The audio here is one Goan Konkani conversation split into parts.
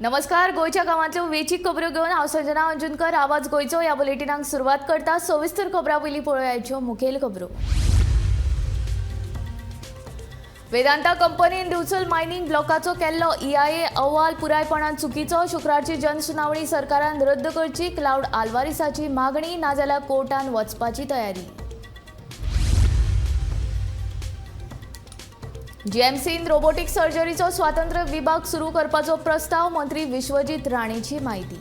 नमस्कार, गोंयच्या गांवांतल्यो वेंचीक खबरो घेवन हांव संजना अंजुनकर आवाज गोंयचो ह्या बुलेटिनाक सुरवात करता. सविस्तर खबरां पयलीं पळोवया मुखेल खबरो. वेदांता कंपनीन दिवचल मायनिंग ब्लॉकाचो केल्लो ईआयए अहवाल पुरायपणान चुकीचो. शुक्रारची जनसुनावणी सरकारान रद्द करची, क्लावड आल्वारीसाची मागणी, नाजाल्यार कोर्टान वचपाची तयारी. जीएमसीन रोबोटिक सर्जरीचो स्वतंत्र विभाग सुरू करपाचो प्रस्ताव, मंत्री विश्वजीत राणेची माहिती.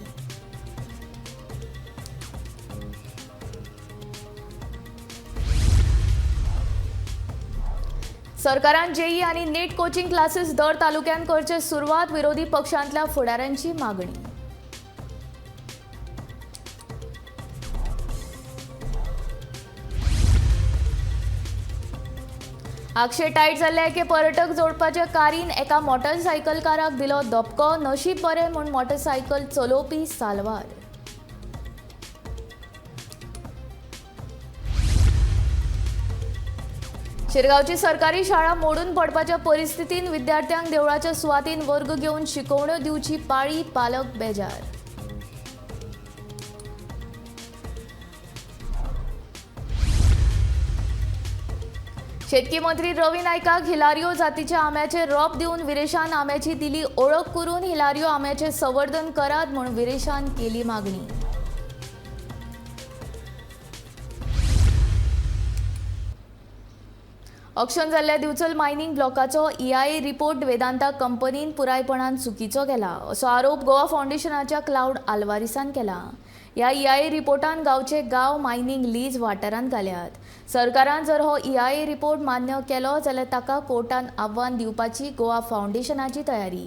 सरकारान जेई आनी नीट कोचिंग क्लासेस दर तालुक्यान करचे सुरवात, विरोधी पक्षांतल्या फुडाऱ्यांची मागणी. आगशे टायट जाल्ले एके पर्यटक जोडपाच्या कारीन एका मोटरसायकलकाराक दिलो धपको, नशीब बरें म्हूण मोटरसायकल चलोवपी साल्वार. शिरगांवची सरकारी शाळा मोडून पडपाच्या परिस्थितीन विद्यार्थ्यांक देवळाच्या सुवातीन वर्ग घेवन शिकवण्यो दिवची पाळी, पालक बेजार. शेतकी मंत्री रवी नायकाक हिलारियो जातीच्या आंब्याचे रोप दिवन विरेशान आंब्याची दिली ओळख करून हिलारियो आंब्याचे संवर्धन करात म्हूण विरेशान केली मागणी. ऑक्शन जाल्ल्या दिवचल मायनिंग ब्लॉकाचो ईआयए रिपोर्ट वेदांता कंपनीन पुरायपणान चुकीचो केला असो आरोप गोवा फावंडेशनाच्या क्लावड आल्वारीसान केला. ह्या ईआयए रिपोर्टान गांवचे गांव मायनिंग लीज वाठारांत घाल्यात. सरकारान जर हो ईआयए रिपोर्ट मान्य केलो जाल्यार ताका कोर्टान आव्हान दिवपाची गोवा फावंडेशनाची तयारी.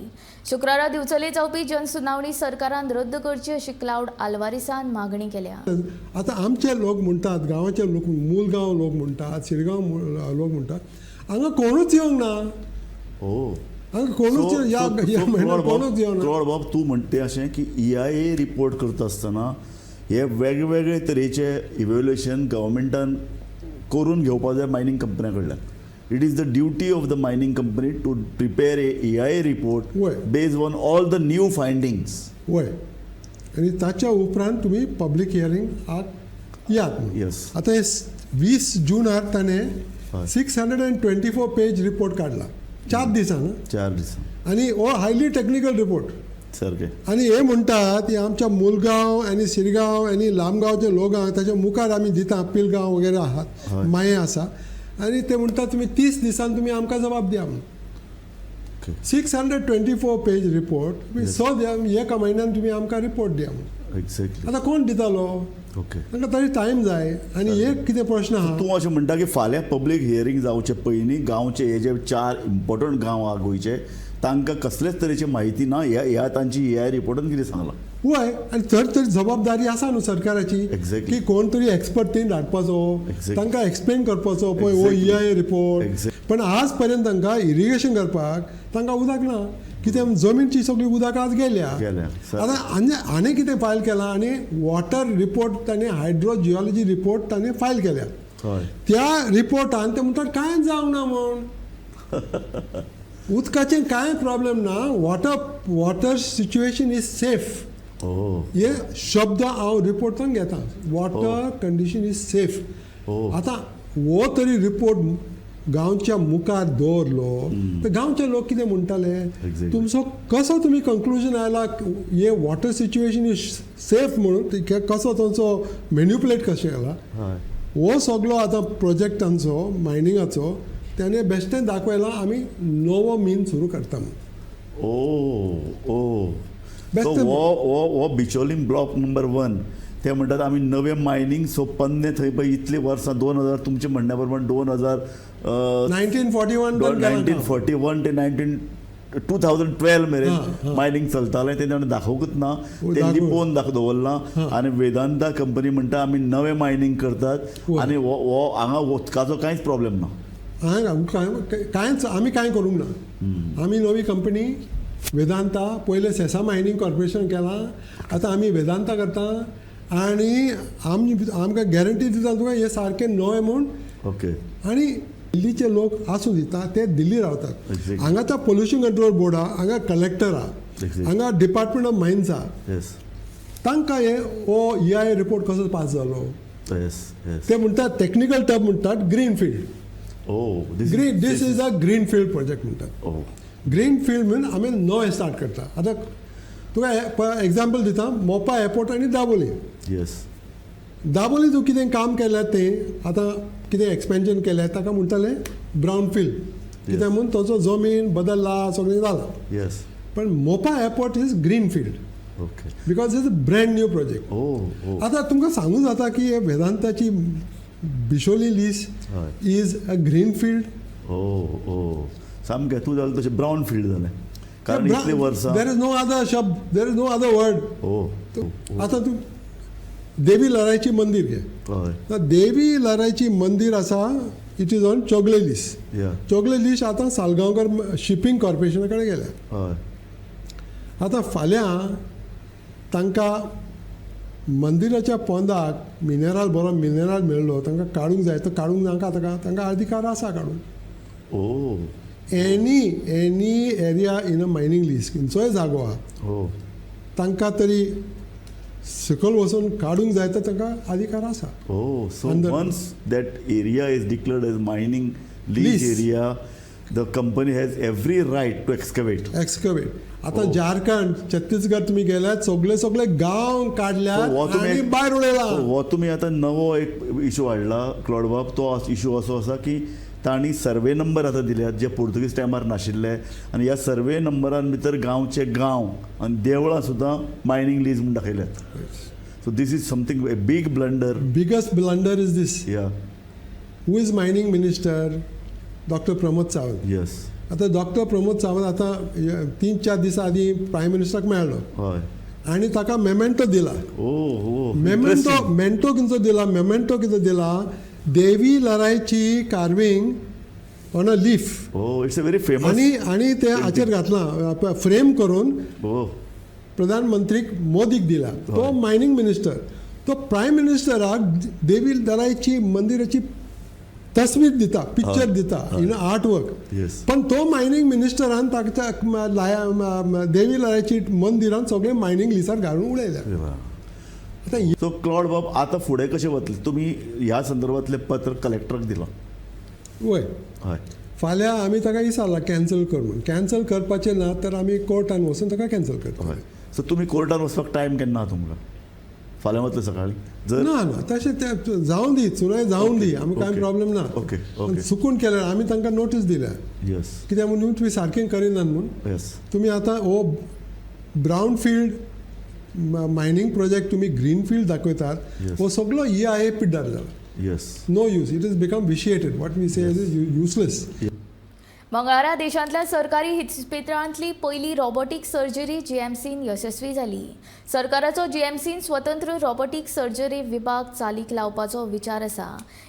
शुक्रारा दिवचले जावपी जनसुनावणी सरकारान रद्द करची अशी क्लावड आल्वारीसान मागणी केल्या. आतां आमचे लोक म्हणटात, गांवाचे लोक, मुलगांव लोक म्हणटात, शिरगांव लोक म्हणटात, हांगा कोणूच येवंक ना. हांगा कोणूच कोणूच येवना. क्लॉड बाब, तूं म्हणटे अशें की ईआयए रिपोर्ट करता आसतना हे वेगवेगळे तरेचे इव्हॅल्युएशन गव्हर्मेंटान करून घेवपा जाय मायनींग कंपन्या कडल्यान. It is the duty of the mining company to prepare a EIA report based on all the new findings. वय, आनी ताच्या उपरांत तुमी पब्लीक हियरिंगाक यात. येस. आतां हे 20 जूनार ताणें 624 पेज रिपोर्ट काडला 4 दिसान. 4 दिसान. आनी हो हायली टॅक्निकल रिपोर्ट सारकें. आनी हे म्हणटात की आमच्या मुलगांव आनी शिरगांव आनी लामगांवचे लोक आहा ताच्या मुखार आमी दिता, पिलगांव वगैरे आहात, माये आसा, आनी ते म्हणटात तुमी 30 दिसान तुमी आमकां जबाब दिया म्हणून. 624 पेज रिपोर्ट तुमी 6 एका म्हयन्यान तुमी आमकां रिपोर्ट दिया म्हणून. एक्झॅक्टली. आतां कोण दितालो? ओके, तांकां तरी टायम जाय. आनी एक कितें प्रश्न आहा, तूं अशें म्हणटा की फाल्यां पब्लीक हियरींग जावचे पयलीं गांवचे हे जे 4 इम्पॉर्टंट गांव आहा गोंयचे तांकां कसलेच तरेची म्हायती ना. ह्या तांची ईआय रिपोर्टान कितें सांगलां. वय, आनी थंय तरी जबाबदारी आसा न्हू सरकाराची की कोण तरी एक्सपर्ट तीन धाडपाचो, तांकां एक्सप्लेन करपाचो, पळय हो ईआयए रिपोर्ट. पण आज पर्यंत तांकां इरिगेशन करपाक तांकां उदक ना. कितें जमीनची सगळी उदक आज गेल्या. आतां आनी आनी कितें फायल केलां, आनी वॉटर रिपोर्ट ताणें, हायड्रो जियोलॉजी रिपोर्ट ताणें फायल केल्या. त्या रिपोर्टान ते म्हणटात कांय जावंक ना म्हूण, उदकाचें कांय प्रॉब्लेम ना, वॉटर सिच्युएशन is safe. हे शब्द हांव रिपोर्टान घेता, वॉटर कंडिशन is safe. आतां हो तरी रिपोर्ट गांवच्या मुखार दवरलो तर गांवचे लोक कितें म्हणटाले, तुमचो कसो तुमी कंक्लुजन आयला हे वॉटर सिच्युएशन is safe म्हणून, कसो तांचो मॅन्युपुलेट कशें केला हो सगलो आतां प्रोजेक्टांचो मायनिंगाचो त्याने बेश्टें दाखयलां आमी नवो मीन सुरू करता म्हणून. ओ ओ हो बिचोलीम ब्लॉक नंबर 1 ते म्हणटात आमी नवे मायनींग सो पन्ने थंय पळय इतलीं वर्सां 2000 तुमच्या म्हणण्या प्रमाण 2000 1941 1941 ते 2012 मेरेन मायनींग चलतालें. तें ताणें दाखोवंकूच ना, तें लिपोवन दवरलां. आनी वेदांता कंपनी म्हणटा आमी नवें मायनींग करतात आनी हो हांगा उदकाचो कांयच प्रॉब्लेम ना. कांयच आमी कांय करूंक ना. आमी नवी कंपनी वेदांता, पयलें सेसा मायनींग कॉर्पोरेशन केलां, आतां आमी वेदांता करता आनी आमकां गॅरंटी दिता तुका हें सारकें नवें म्हूण. ओके. आनी दिल्लीचे लोक आसूं दिता, ते दिल्ली रावतात. हांगाचा पोल्युशन कंट्रोल बोर्ड आहा, हांगा कलेक्टर आहा, हांगा डिपार्टमेंट ऑफ मायन्स आहा. येस. तांकां हे हो EIA report कसो पास जालो? येस येस ते म्हणटात, टॅक्निकल टर्म म्हणटात green field. Oh, this green, this is a green field project म्हणटात. ओ. ग्रीन फिल्ड म्हणून आमी नवें स्टार्ट करता. आतां तुका एग्जाम्पल दिता, मोपा एअरपोर्ट आनी दाबोली. दाबोली तूं कितें काम केलें तें आतां कितें एक्सपेन्शन केलें ताका म्हणटाले ब्रावन फिल्ड, कित्याक म्हूण ताचो जमीन बदलला, सगळें जालां. पण Mopa airport is green field because is a brand new project. ओ ओ आतां तुमकां सांगूं जाता की हे वेदांताची बिशोली lease is a green field? ओ ओ, सामकें तूं जालें तशें ब्रावन फील्ड जालें, कारण इतलीं वर्सां there is no other शब्द, there is no other word. ओ आतां तूं देवी लरायची मंदीर घे. देवी लरायची मंदीर आसा, it is on Chowgule lease. Chowgule lease आतां सालगांवकर शिपींग कॉर्पोरेशना कडेन गेल्या. आतां फाल्यां तांकां मंदिराच्या पोंदाक मिनरल, बरो मिनरल मेळ्ळो, तांकां काडूंक जाय तो काडूंक तांकां आतां तांकां अधिकार आसा काडूंक. Any area in a mining lease, खंयचोय जागो आहा, तांकां तरी सकयल वचून काडूंक जाय तर तांकां अधिकार आसा. Oh, so once that area is declared as mining lease Lease. area, the company has every right to excavate. Excavate. आतां झारखंड, छत्तीसगड तुमी गेल्यात, सगळे सगळे गांव काडल्यात हो तुमी आनी भायर उडयला. So हो तुमी आतां नवो एक इशू हाडला क्लॉड बाब, तो इशू असो आसा की तांणी सर्वे नंबर आतां दिल्यात जे पुर्तुगीज टायमार नाशिल्ले, आनी ह्या सर्वे नंबरान भितर गांवचे गांव आनी देवळां सुद्दां मायनींग लीज म्हूण दाखयल्यात. So this is something a big blunder. Biggest blunder is this. Who is mining minister? Doctor Pramod Sawant. आतां डॉक्टर प्रमोद सावंत आतां 3-4 दिसां आदीं प्रायम मिनिस्टराक मेळ्ळो आनी ताका मेमेंटो दिला. ओ हो मेमेंटो, मेंटो कितें दिला? मेमेंटो कितें दिला? देवी लरायची carving on a leaf. Oh, it's a very famous. आनी आनी ते हाचेर घातलां फ्रेम करून, प्रधानमंत्रीक मोदीक दिला. तो मायनींग मिनिस्टर, तो प्रायम मिनिस्टराक देवी लरायची मंदिराची तस्वीर दिता, पिक्चर दिता इन आर्ट वर्क. पण तो मायनींग मिनिस्टरान ताच्या देवी लरायची मंदिरान सगळे मायनींग लिसार घालून उडयल्या. आतां सो क्लॉड बाब, आतां फुडें कशें वतलें? तुमी ह्या संदर्भातलें पत्र कलेक्टराक दिलां? वय. फाल्यां आमी ताका विचारलां कॅन्सल कर म्हूण. कॅन्सल करपाचें ना तर आमी कोर्टान वचून ताका कॅन्सल करतले. सो तुमी कोर्टान वचपाक टायम केन्ना आहा तुमकां? फाल्यां वतले सकाळीं जर? ना ना, तशें तें जावं दी, चुनाय जावं दी, आमी कांय प्रॉब्लेम ना. पण चुकून केल्यार आमी तांकां नोटीस दिल्या, कित्याक म्हणून तुमी सारकें करिनात म्हूण. तुमी आतां हो ब्रावन फिल्ड मायनींग प्रोजेक्ट तुमी ग्रीन फिल्ड दाखयतात, हो सगळो EIA पिड्ड्यार जाला. No use, it is become vitiated, what we say is useless. मंगळारा देशांतल्या सरकारी इस्पितळांतली पयली रोबोटीक सर्जरी जीएमसीन यशस्वी जाली. सरकाराचो जीएमसीन स्वतंत्र रोबोटीक सर्जरी विभाग चालीक लावपाचो विचार आसा.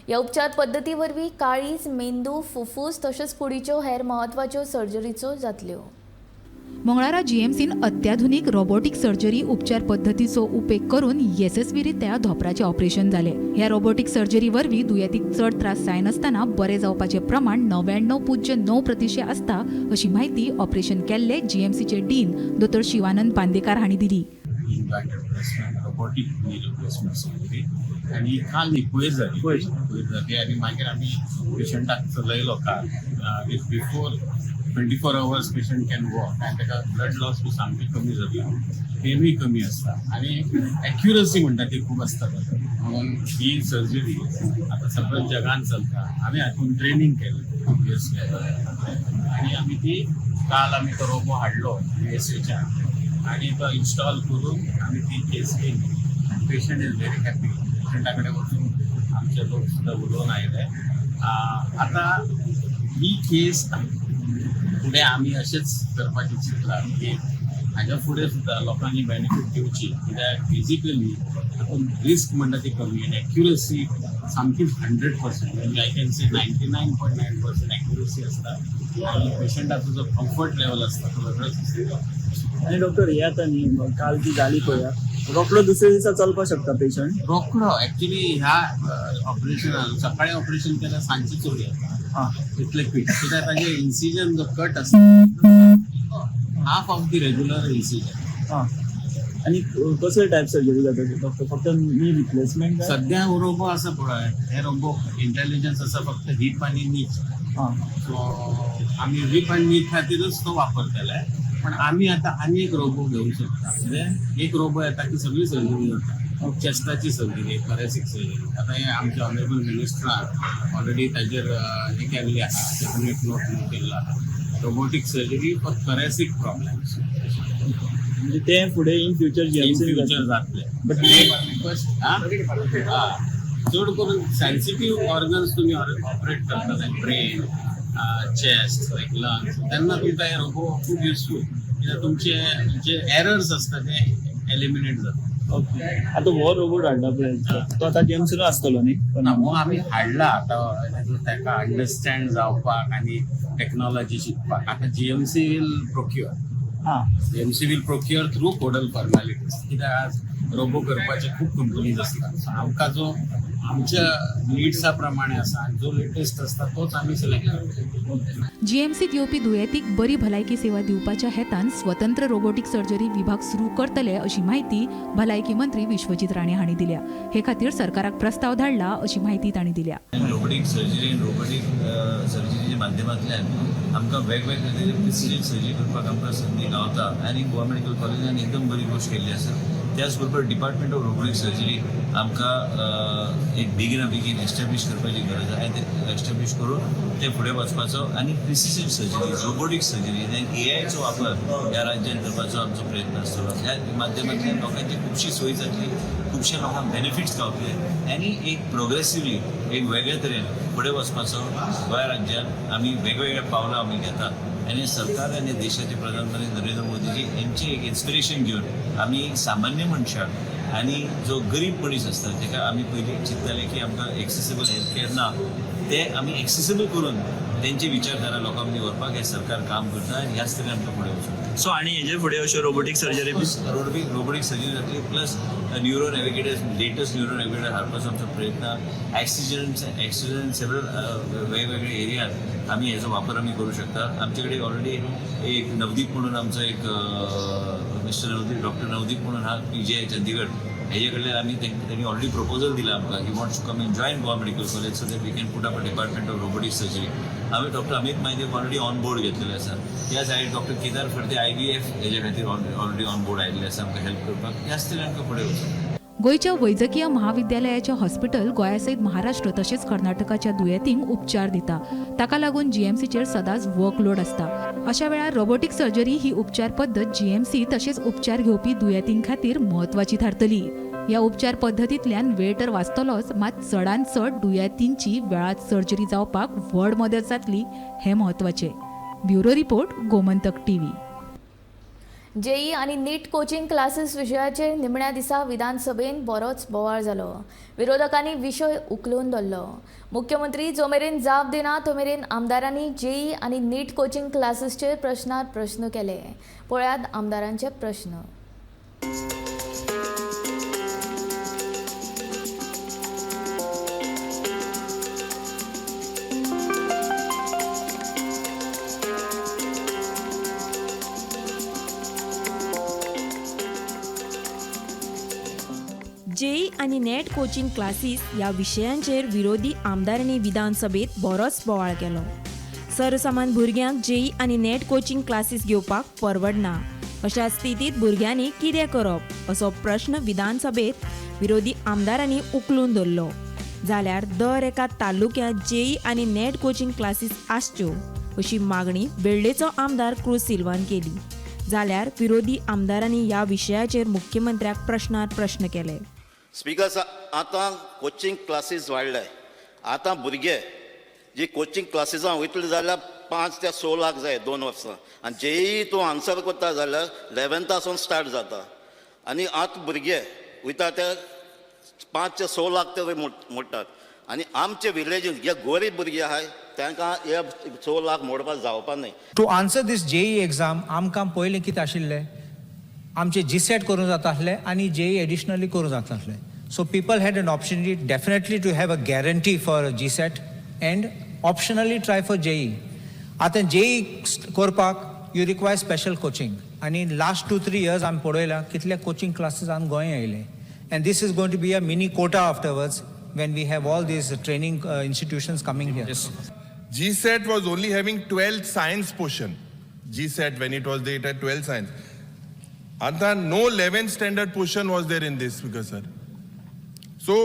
ह्या उपचार पद्दती वरवीं काळीज, मेंदू, फुफ्फुस तशेंच कुडीच्यो हेर म्हत्वाच्यो सर्जरीच्यो जातल्यो. मंगळारा जीएमसीन अत्याधुनीक रोबोटीक सर्जरी उपचार पद्दतीचो उपेग करून येसस्वीरित्या धोपराचें ऑपरेशन जालें. ह्या रोबोटीक सर्जरी वरवीं दुयेंतीक चड त्रास जायनासतना बरें जावपाचें प्रमाण 99.9% आसता, अशी म्हायती ऑपरेशन केल्ले जीएमसीचे डीन दोतोर शिवानंद बांदेकार हांणी दिली. Robotic knee replacement surgery आनी काल न्ही, पयर जाली, पयर जाली आनी मागीर आमी पेशंटाक चलयलो काल. Before 24 hours patient can walk आनी ताका ब्लड लॉस बी सामकें कमी जाता, पेनूय कमी आसता आनी एक्युरसी म्हणटा ती खूब आसता ताका. म्हणून ही सर्जरी आतां सगळ्या जगान चलता. आमी हातून ट्रेनींग केलें युएस आनी आमी ती काल आमी तो रोबो हाडलो युएसएच्यान आनी तो इन्स्टॉल करून आमी ती केस केली. Patient is very happy. पेशंटा कडेन वचून आमचे लोक सुद्दां उलोवन आयले. आतां ही केस फुडें आमी अशेंच करपाचें चिंतलां की हाज्या फुडें सुद्दां लोकांनी बेनिफीट घेवची, कित्याक बेजिकली हातून रिस्क म्हणटा ती कमी आनी एक्युरसी सामकी 100%, म्हणजे I can say 99.9% accuracy आसता आनी पेशंटाचो जो कम्फर्ट लेवल आसता तो वेगळोच आसता. आनी डॉक्टर, हे आतां न्ही काल ती जाली पळया, रोकडो दुसऱ्या दिसा चलपाक शकता पेशंट? रोकडो. ऍक्च्युली ह्या ऑपरेशनान सकाळी ऑपरेशन केल्यार सांजची चोरी जाता, इतले क्विक, कित्याक ताजे इन्सिजन जो कट आसता Half of the regular incision. हां, आनी कसले टायप सर्जरी जाता डॉक्टर? फक्त नी रिप्लेसमेंट? सध्या हो रोबो आसा पळय, हे रोबो इंटेलिजन्स आसा फक्त हिप आनी नीच. सो आमी हिप आनी नी खातीरच तो वापरतले, पण आमी आतां आनी एक रोबो घेवंक सोदता. म्हणजे एक रोबो येता की सगळी सर्जरी जाता, चेस्टाची सर्जरी, थोरेसीक सर्जरी. आतां हे आमचे ऑनरेबल मिनिस्टरान ऑलरेडी ताजेर हें केल्लें आसा, कॅबिनेट नोट मूव केल्लो आसा, robotic surgery for thoracic problems. म्हणजे ते फुडें in future in GMC future जातले. रिक्वेस्ट, चड करून सेन्सिटीव ऑर्गन्स तुमी ऑपरेट करता, like brain, chest, like lungs, तेन्ना तुमकां हे रोबो खूब युजफूल, कित्याक तुमचे जे एरर्स आसता ते एलिमिनेट जाता. ओके, आतां हो रोबोट हाडला पळय, तो आतां जीएमसीन आसतलो न्ही? ना, हो आमी हाडला आतां ताका अंडरस्टँड जावपाक आनी टॅक्नॉलॉजी शिकपाक. आतां जीएमसी will procure. हां. GMC will procure through codal formalities, कित्याक आज रोबो करपाचे खूब कंपनीज आसतात. सो आमकां जो आमच्या निड्सा प्रमाणे आसा आनी जो लेटेस्ट आसता तोच आमी सिलेक्ट करता. जीएमसीत येवपी दुयेंतीक बरी भलायकी सेवा दिवपाच्या हेतान स्वतंत्र रोबोटीक सर्जरी विभाग सुरू करतले अशी म्हायती भलायकी मंत्री विश्वजीत राणे हांणी दिल्या. हे खातीर सरकाराक प्रस्ताव धाडला अशी म्हायती तांणी दिल्या. रोबोटीक सर्जरी आनी रोबोटीक सर्जरीच्या माध्यमांतल्यान आमकां वेगवेगळे तरेचे प्रिसिजन सर्जरी करपाक आमकां संदी गावता आनी गोवा मेडिकल कॉलेजान एकदम बरी गोश्ट केल्ली आसा. त्याच बरोबर डिपार्टमेंट ऑफ रोबोटीक सर्जरी आमकां एक बेगिना बेगीन एस्टॅब्लीश करपाची गरज आसा आनी ते एस्टॅब्लीश करून ते फुडें वचपाचो आनी प्रिसिजन सर्जरी, रोबोटीक सर्जरी आनी एआयचो वापर ह्या राज्यान करपाचो आमचो प्रयत्न आसतलो. ह्या माध्यमांतल्यान लोकांची खुबशी सोय जातली, खुबश्या लोकांक बेनिफिट्स गावतले आनी एक प्रोग्रेसिवली एक वेगळे तरेन फुडें वचपाचो गोंय राज्यान आमी वेगवेगळे पावलां आमी घेतात आनी सरकार आनी देशाचे प्रधानमंत्री नरेंद्र मोदीजी हेंचे एक इन्स्पिरेशन घेवन आमी सामान्य मनशाक आनी जो गरीब मनीस आसता, जेका आमी पयलीं चिंत्ताले की आमकां एक्सेसिबल हेल्थ केअर ना, ते आमी एक्सेसिबल करून तेंची विचारधारा लोकां मदीं व्हरपाक हें सरकार काम करता आनी ह्याच तरेन आमकां फुडें वचूंक. सो आनी हेजे फुडें अश्यो रोबोटीक सर्जरी बी रोबोटीक सर्जरी जातली, plus neuro navigators, latest neuro navigator हाडपाचो आमचो प्रयत्न. एक्सिजन सेवरल वेगवेगळे एरियात आमी हेजो वापर आमी करूं शकता. आमचे कडेन ऑलरेडी एक नवदीप म्हणून आमचो एक मिस्टर नवदीप, डॉक्टर नवदीप म्हणून हा पीजीआय चंदीगड हेजे कडल्यान आमी तेणी ऑलरेडी प्रपोजल दिला आमकां. He wants to come and join Goa Medical College so that we can put up a department of robotic surgery. आमी doctor Amit Maydev already on board घेतलेले आसा. त्या side doctor Kedar Phadte IVF हेजे खातीर ऑलरेडी ऑन बोर्ड आयिल्ले आसा आमकां हेल्प करपाक. ह्याच तरेन आमकां फुडें वचूंक. गोंयच्या वैजकीय महाविद्यालयाचें हॉस्पिटल गोंया सयत महाराष्ट्र तशेंच कर्नाटकाच्या दुयेंतींक उपचार दिता. ताका लागून जीएमसीचेर सदांच वर्कलोड आसता. अशा वेळार रोबोटीक सर्जरी ही उपचार पद्दत जीएमसी तशेंच उपचार घेवपी दुयेंतीं खातीर म्हत्वाची थारतली. ह्या उपचार पद्दतींतल्यान वेळ तर वाचतलोच, मात चडांत चड दुयेंतींची वेळात सर्जरी जावपाक व्हड मदत जातली हें म्हत्वाचें. Bureau report, Gomantak TV. JEE आनी नीट कोचिंग क्लासीस विशयाचेर निमण्या दिसा विधानसभेन बरोच बोवाळ जालो. विरोधकांनी विशय उखलून धरलो. मुख्यमंत्री जो मेरेन जाप दिना तो मेरेन आमदारांनी जेई आनी नीट कोचिंग क्लासीसचेर प्रश्नार प्रश्न केले. पळयात आमदारांचे प्रश्न. जेई आनी नेट कोचिंग क्लासीस ह्या विशयांचेर विरोधी आमदारांनी विधानसभेत बरोच बोवाळ केलो. सरसामान भुरग्यांक जेई आनी नेट कोचिंग क्लासीस घेवपाक परवडना. अशा स्थितींत भुरग्यांनी कितें करप असो प्रश्न विधानसभेत विरोधी आमदारांनी उखलून धरलो. जाल्यार दर एका तालुक्यांत जेई आनी नेट कोचिंग क्लासीस आसच्यो अशी मागणी वेळ्ळेचो आमदार क्रूज सिल्वान केली. जाल्यार विरोधी आमदारांनी ह्या विशयाचेर मुख्यमंत्र्याक प्रश्नार प्रश्न केले. स्पिकर साहेब, आतां कोचिंग क्लासीस वाडले. आतां भुरगे जी कोचिंग क्लासीसां वयतले जाल्यार 5 ते 6 लाख जाय 2 वर्सां आनी जेई तूं आन्सर करता जाल्यार 11थासून स्टार्ट जाता आनी आतां भुरगे वयता ते 5 ते 6 लाख ते मोडटात आनी आमचे विलेजीन जे गोरीब भुरगे आहाय तांकां हे 6 लाख मोडपाक जावपा न्हय. To answer this JEE exam आमकां पयलीं कितें आशिल्लें, आमचें जीसॅट करूंक जाता आसलें आनी जेई एडिशनली करूंक जाता आसलें. So people had an opportunity definitely to have a guarantee for GSET and optionally try for JEE. आतां जेई करपाक you require special coaching. आनी लास्ट 2-3 इयर्स आमी पळयलां कितले कोचिंग क्लासीस आमी गोंय आयले, and this is going to be a mini quota afterwards when we have all these training institutions coming here. GSET was only having 12th science portion. GSET, when it was there, it had 12 science. Anta, no 11th standard portion was there in this, Speaker sir. So,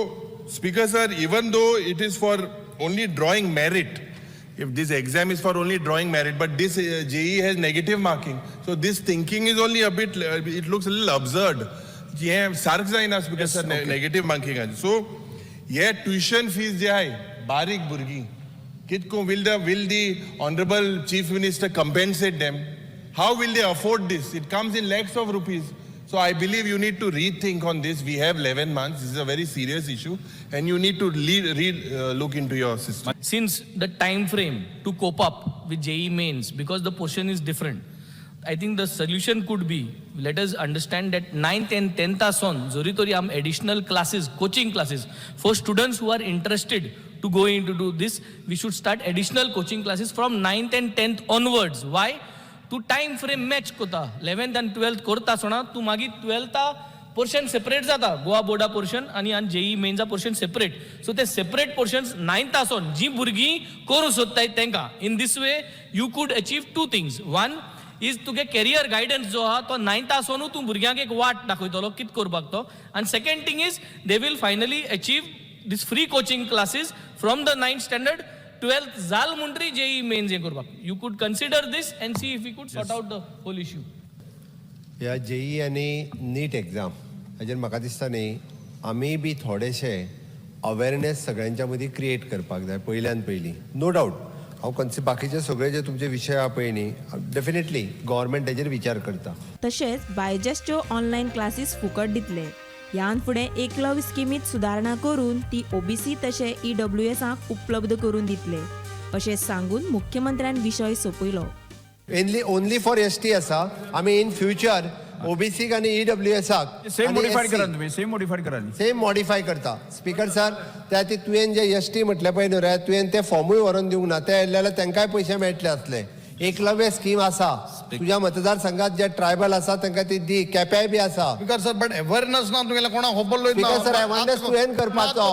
Speaker sir, even though it is for only drawing merit, if this exam is for only drawing merit, but this JEE has negative marking. So this thinking is only a bit, it looks a little absurd. Yeah, सारक जायना Speaker sir, negative marking. So, yeah, tuition fees जे आहे बारीक भुरगीं कितको will the honorable chief minister compensate them? How will they afford this? It comes in lakhs of rupees. So I believe you need to rethink on this. We have 11 months. This is a very serious issue, and you need to look into your system. Since the time frame to cope up with JEE mains, because the portion is different, I think the solution could be, let us understand that 9th and 10th ason, zori tori am additional classes, coaching classes for students who are interested to go into do this, we should start additional coaching classes from 9th and 10th onwards. Why? तू टायम फ्रेम मॅच कोता 11th आनी 12th करता आसतना तूं मागीर 12th portion separate जाता, गोवा बोर्डा पोर्शन आनी आनी जेई मेन्सा पोर्शन सेपरेट. सो ते सेपरेट पोर्शन्स 9th आसोन जी भुरगीं करूं सोदताय तांकां, in this way you could achieve two things. One is तुगे कॅरियर गायडन्स जो आहा तो 9th आसोनू तूं भुरग्यांक एक वाट दाखयतलो कितें करपाक तो, आनी second thing is they will finally achieve this free coaching classes from the 9th standard 12th जाल म्हणटरी जेई मेन्स हें करपाक. You could consider this and see if you could sort out the whole issue. ह्या जेई आनी नीट एग्जाम हाजेर म्हाका दिसता न्ही आमी बी थोडेशे अवेरनेस सगळ्यांच्या मदीं क्रिएट करपाक जाय पयल्यान पयलीं. नो डावट हांव कन्सि बाकीचे सगळे जे तुमचे विशय आहा पळय न्ही डेफिनेटली गव्हर्मेंट तेजेर विचार करता. तशेंच बायजसच्यो ऑनलायन क्लासीस फुकट दितले. ह्यान फुडें एकलव्य स्किमीत सुदारणा करून ती ओबीसी तशें ईडब्ल्यूएसाक उपलब्ध करून दितले अशें सांगून मुख्यमंत्र्यान विशय सोंपयलो. ओनली फॉर एस टी आसा, आमी इन फ्युचर ओबीसीक आनी ईडब्ल्यूएसाक सेम मॉडिफाय करा तुम्ही, सेम मॉडिफाय करा, सेम मॉडिफाय करता. स्पीकर सर त्या खातीर तुवें जे एस टी म्हटलें पळय न्हू रे, तुवें ते फॉर्मूय व्हरोन दिवंक ना, ते येयल्ले जाल्यार तांकांय पयशे मेळटले आसले. एकलव्य स्कीम आसा तुज्या मतदारसंघात जे ट्रायबल आसा तांकां ती दी, केप्याय बी आसा. स्पीकर सर बट अवेअरनेस ना तुगेले कोणाक खबर स्पीकर सर अवेअरनेस तुवें करपाचो,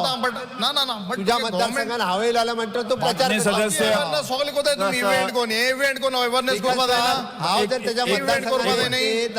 ना ना ना, तुज्या मतदारसंघात हांव येयलो जाल्यार म्हणटा तूं प्रचार सगळे कोताय तुम्ही इव्हेंट कोण इव्हेंट कोण अवेअरनेस करपा जाय. हांव जर तेज्या मतदारसंघात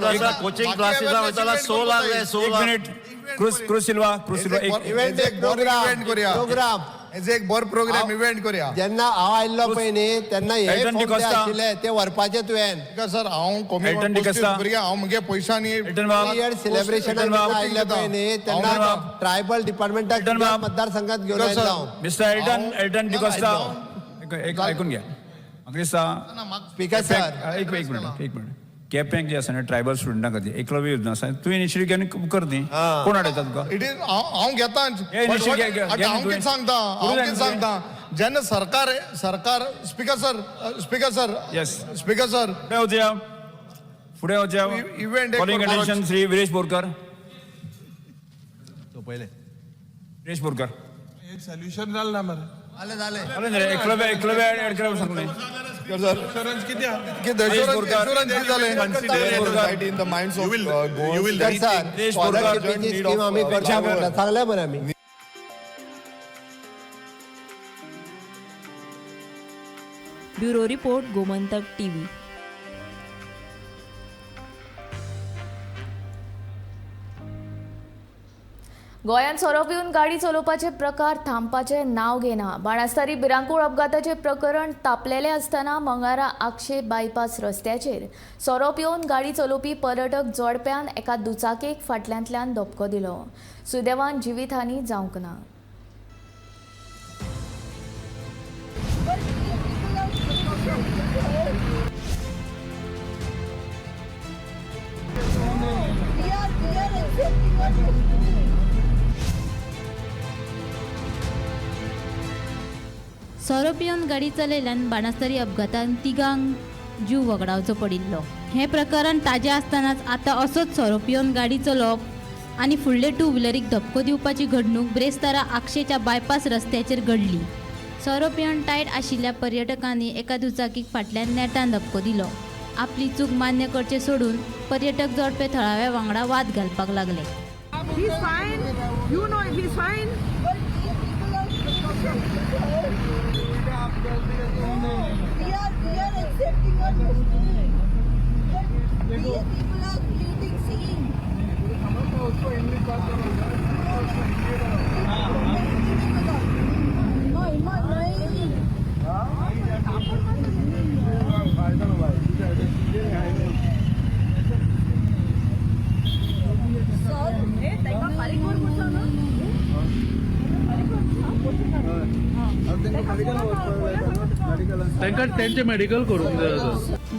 जाल्यार कोचिंग क्लासीसा वयताला 6 लाख जाय, 6 lakh. Cruise Silva, cruise Silva event एक प्रोग्राम एक बरो प्रोग्राम इव्हेंट करूया. जेन्ना हांव आयल्लो पळय न्ही तेन्ना हे फॉर्म जे आशिल्ले ते व्हरपाचे तुवें. सर हांव कमी भुरगे हांव म्हगे पयशांनी इयर सेलिब्रेशनाक आयिल्ले पळय न्ही तेन्ना ट्रायबल डिपार्टमेंटाक मतदारसंघात घेवन आयल्लो हांव. मिस्टर एल्टन, एल्टन डिकोस्टा एक आयकून घ्या. म्हाका दिसता स्पीकर सर एक मिनट, एक मिनट. केपेंक जे आसा न्ही ट्रायबल स्टुडंटां खातीर एकलव्य योजना आसा, तुवें इनिशिएटीव घेवन कर न्ही, कोण हाडयता तुका? It is हांव घेता, हांव कितें सांगता, हांव कितें सांगता, जेन्ना सरकार सरकार speaker sir, speaker sir, yes speaker sir, फुडें वचया, फुडें वचया. Event calling attention Shri Viresh Borkar. पयलें विरेश बोरकर सोल्युशन जालें ना मरे? जालें जालें, एकलव्य एकलव्य एड करप सांगलें. सांगलें मरे आमी. Bureau report, Gomantak TV. गोंयांत सोरो पिवन गाडी चलोवपाचे प्रकार थांबपाचें नांव घेना. बाणास्तारी भिरांकूळ अपघाताचें प्रकरण तापलेलें आसतना मंगळारा आगशे बायपास रस्त्याचेर सोरो पिवन गाडी चलोवपी पर्यटक जोडप्यान एका दुचाकेक फाटल्यांतल्यान धपको दिलो. सुदैवान जिवीतहानी जावंक ना. सोरो पिवन गाडी चलयल्यान बाणास्तारी अपघातान तिगांक जीव वगडावचो पडिल्लो. हें प्रकरण ताजें आसतनाच आतां असोच सोरो पिवन गाडी चलोवप आनी फुडले टू व्हिलरीक धपको दिवपाची घडणूक ब्रेस्तारा आगशेच्या बायपास रस्त्याचेर घडली. सोरो पिवन टायट आशिल्ल्या पर्यटकांनी एका दुचाकीक फाटल्यान नेटान धपको दिलो. आपली चूक मान्य करचे सोडून पर्यटक जोडपे थळाव्या वांगडा वाद घालपाक लागले. He's fine. You know if he's fine. We are accepting our mistake. But these people are creating scene. तांकां मेडिकल करूंक जाय.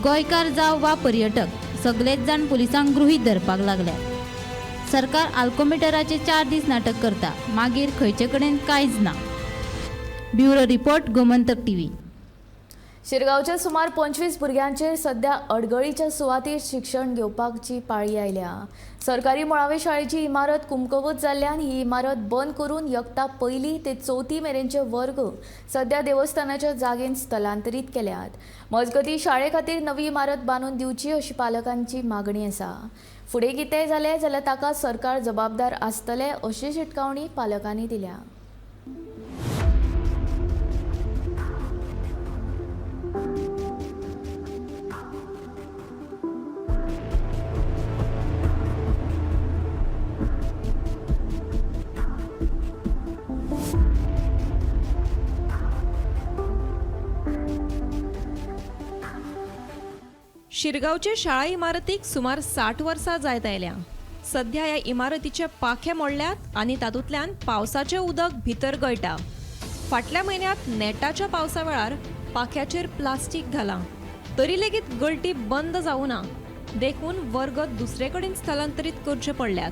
गोंयकार जावं वा पर्यटक सगलेच जाण पुलिसांक गृहीत धरपाक लागल्या. सरकार आल्कोमिटराचे 4 दीस नाटक करता, मागीर खंयचे कडेन कांयच ना. Bureau report, Gomantak TV. शिरगांवच्या सुमार 25 भुरग्यांचेर सध्या अडगळीच्या सुवातेर शिक्षण घेवपाची पाळी आयल्या. सरकारी मुळावे शाळेची इमारत कुमकवत जाल्ल्यान ही इमारत बंद करून यत्ता पयली ते चवथी मेरेनचे वर्ग सध्या देवस्थानाच्या जागेन स्थलांतरीत केल्यात. मजगतीं शाळे खातीर नवी इमारत बांदून दिवची अशी पालकांची मागणी आसा. फुडें कितेंय जालें जाल्यार ताका सरकार जबाबदार आसतलें अशी शिटकावणी पालकांनी दिल्या. शिरगांवचे शाळा इमारतीक सुमार 60 वर्सां जायत आयल्या. सध्या ह्या इमारतीचे पाखे मोडल्यात आनी तातूंतल्यान पावसाचें उदक भितर गळटा. फाटल्या म्हयन्यांत नेटाच्या पावसा वेळार पाख्याचेर प्लास्टीक घालां तरी लेगीत गळटी बंद जावं ना, देखून वर्ग दुसरे कडेन स्थलांतरीत करचे पडल्यात.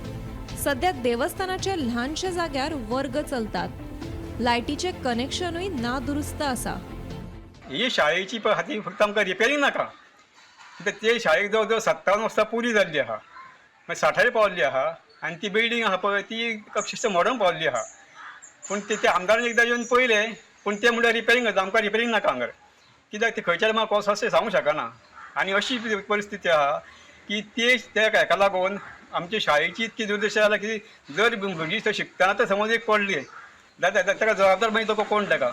सध्या देवस्थानाच्या ल्हानशा जाग्यार वर्ग चलतात. लायटीचें कनेक्शनूय नादुरुस्त आसा. ही शाळेची खातीर फक्त आमकां रिपेरींग नाका. ते शाळेक जवळ जवळ 57 वर्सां पुरी जाल्ली आहा, मागीर 60 पावल्ली आहा आनी ती बिल्डींग आहा पळय ती अक्षरशा मोडून पावल्ली आहा. पूण ते आमदारान एकदां येवन पळयलें, पूण ते म्हणल्यार रिपेरींग जाता, आमकां रिपेरींग नाका हांगर. कित्याक ते खंयच्यान म्हाका कसो अशें सांगूंक शकना. आनी अशी परिस्थिती आहा की ते हेका लागून आमची शाळेची इतकी दुर्दशा जाल्या की जर भुरगीं थंय शिकतना तर समज एक पडली जाल्यार ताका जबाबदार मागीर तो कोण ताका,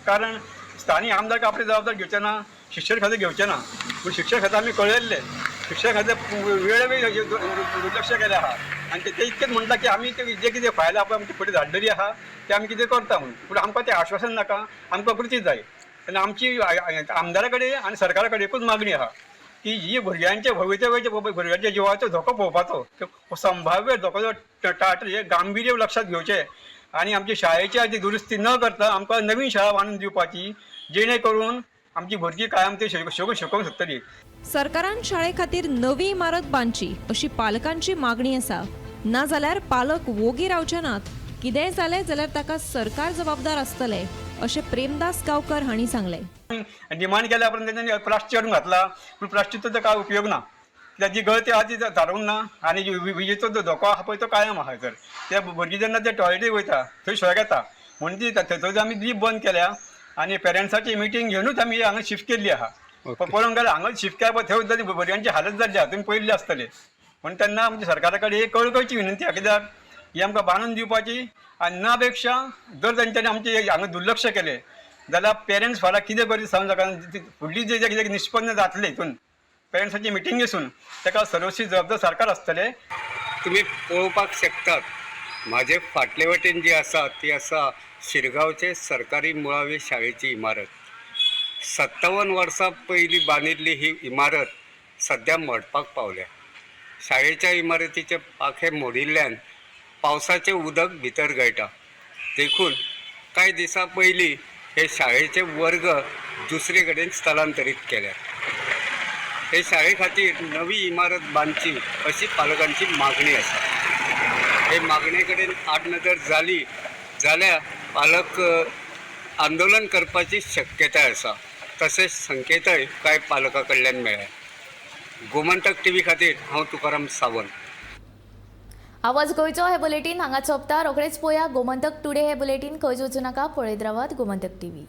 कारण स्थानीक आमदार आपले जबाबदार घेवचे ना, शिक्षण खातें घेवचें ना. पूण शिक्षण खातें आमी कळयल्लें, शिक्षण खातें वेळोवेळी दुर्लक्ष केलें आहा आनी ते इतकेंच म्हणटा की आमी ते जे कितें फायल आहा पळय आमची फुडें धाडलेली आहा ते आमी कितें करता म्हणून. पूण आमकां तें आश्वासन नाका, आमकां कृती जाय. आनी आमची आमदारा कडेन आनी सरकारा कडेन एकूच मागणी आहा की ही भुरग्यांच्या भवितव्याच्या भुरग्यांच्या जिवाचो धोको पळोवपाचो संभाव्य धोको जो टाळटा हे गांभीर्य लक्षांत घेवचें आनी आमची शाळेची आदी दुरुस्ती न करता आमकां नवीन शाळा बांदून दिवपाची, जेणे करून आमची भुरगीं कायम ते शिकोवंक शकतली. सरकारान शाळे खातीर नवी इमारत बांदची अशी पालकांची मागणी आसा. नाजाल्यार पालक वोगी रावचे नात. कितेंय जालें जाल्यार ताका सरकार जबाबदार आसतलें अशें प्रेमदास गांवकर हांणी सांगलें. डिमांड केल्या उपरांत तेंच्यांनी प्लास्टीक हाडून घातला, पूण प्लास्टीकचो तर काय उपयोग ना, कित्याक जी गळती आहा ती थारोवंक ना आनी विजेचो जो धोको आहा पळय तो कायम आहा. तर ते भुरगीं जेन्ना ते टॉयलेटीक वयता थंय शॉक येता, म्हणून ती थंय आमी ती बंद केल्या आनी पेरंट्साची मिटींग घेवनूच आमी हांगा शिफ्ट केल्ली आहा. पळोवंक गेल्यार हांगा शिफ्ट केल्या पळय थंय भुरग्यांची हालत जाल्ली आहा, तुमी पळयल्ली आसतली. म्हण तेन्ना आमच्या सरकारा कडेन एक कळकळची विनंती आहा, कित्याक ही आमकां बांदून दिवपाची आनी ना पेक्षा जर तेंच्यांनी आमचें हांगा दुर्लक्ष केलें जाल्यार पेरंट्स फाल्यां कितें करीत सांगूंक शकना. फुडली जे कितें निश्पन्न जातलें हितून पेरंट्साची मिटींग आसून ताका सर्वस्वी जबाबदार सरकार आसतलें. तुमी पळोवपाक शकतात म्हाजे फाटले वटेन जी आसा ती आसा शिरगांवचे सरकारी मुळावे शाळेची इमारत. 57 वर्सां पयलीं बांदिल्ली ही इमारत सद्या मोडपाक पावल्या. शाळेच्या इमारतीचे पाखे मोडिल्ल्यान पावसाचें उदक भितर गळटा, देखून कांय दिसां पयलीं हे शाळेचे वर्ग दुसरे कडेन स्थलांतरीत केल्यात. हे शाळे खातीर नवी इमारत बांदची अशी पालकांची मागणी आसा. हे मागणे कडेन आडनदर जाली जाल्यार पालक आंदोलन करपाची शक्यताय आसा, तशेंच संकेतय कांय पालकां कडल्यान मेळ्ळ्या. गोमंतक टीव्ही खातीर हांव तुकाराम सावंत. आवाज गोंयचो हे बुलेटीन हांगा सोंपता. रोखडेच पळोवया गोमंतक टुडे हे बुलेटीन. खंयच वचूं नाका, पळयत रावात गोमंतक टीव्ही.